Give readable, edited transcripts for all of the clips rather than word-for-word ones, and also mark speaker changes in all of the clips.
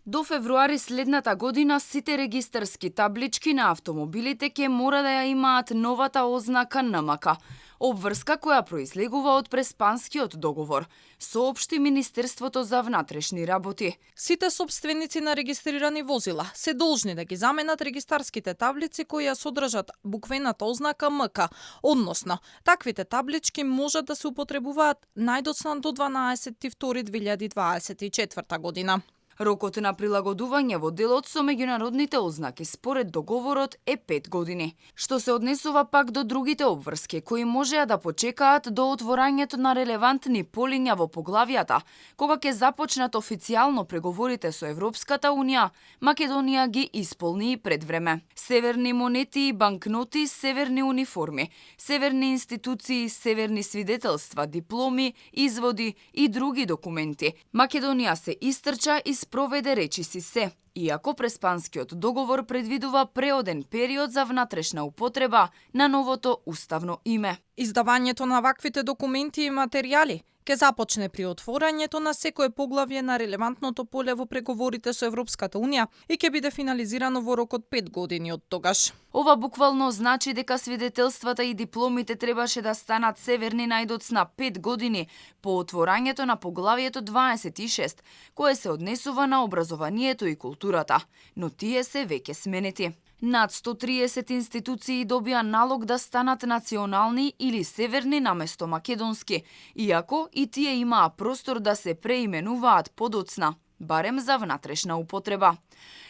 Speaker 1: До февруари следната година сите регистарски таблички на автомобилите ќе мора да ја имаат новата ознака НМК, обврска која произлегува од Преспанскиот договор, соопшти Министерството за внатрешни работи.
Speaker 2: Сите собственици на регистрирани возила се должни да ги заменат регистарските таблици кои ја содржат буквената ознака МК, односно, таквите таблички можат да се употребуваат најдоцна до 12.2.2024 година.
Speaker 1: Рокот на прилагодување во делот со меѓународните ознаки според договорот е 5 години, што се однесува пак до другите обврски кои можеа да почекаат до отворањето на релевантни полиња во поглавијата, кога ќе започнат официјално преговорите со Европската унија, Македонија ги исполни и пред време. Северни монети и банкноти, северни униформи, северни институции, северни свидетелства, дипломи, изводи и други документи. Македонија се истрча и спроведе речиси се, иако Преспанскиот договор предвидува преоден период за внатрешна употреба на новото уставно име.
Speaker 2: Издавањето на ваквите документи и материјали ќе започне при отворањето на секое поглавје на релевантното поле во преговорите со Европската унија и ќе биде финализирано во рок од 5 години од тогаш.
Speaker 1: Ова буквално значи дека свидетелствата и дипломите требаше да станат северни најдоцна 5 години по отворањето на поглавието 26, кое се однесува на образованието и културата, но тие се веќе сменети. Над 130 институции добија налог да станат национални или северни наместо македонски, иако и тие имаа простор да се преименуваат подоцна, барем за внатрешна употреба.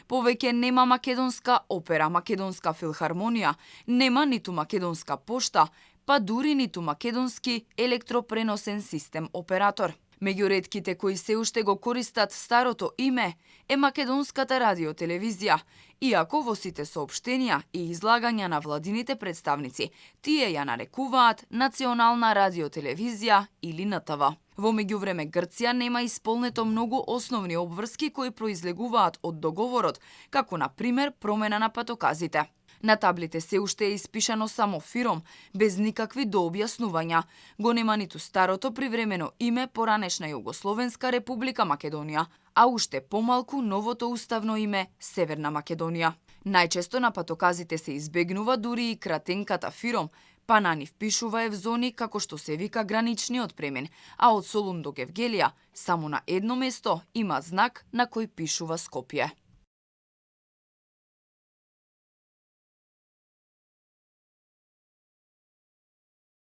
Speaker 1: Повеќе нема македонска опера, македонска филхармонија, нема ниту македонска пошта, па дури ниту македонски електропреносен систем оператор. Меѓу ретките кои се уште го користат старото име е македонската радиотелевизија, иако во сите соопштенија и излагања на владините представници тие ја нарекуваат Национална радиотелевизија или НТВ. Во меѓувреме Грција нема исполнето многу основни обврски кои произлегуваат од договорот, како на пример промена на патоказите. На таблите се уште е испишано само фиром, без никакви дообјаснувања. Го нема ниту старото привремено име поранешна Југословенска република Македонија, а уште помалку новото уставно име Северна Македонија. Најчесто на патоказите се избегнува дури и кратенката фиром, па на нив пишува Евзони како што се вика граничниот премен, а од Солун до Гевгелија само на едно место има знак на кој пишува Скопје.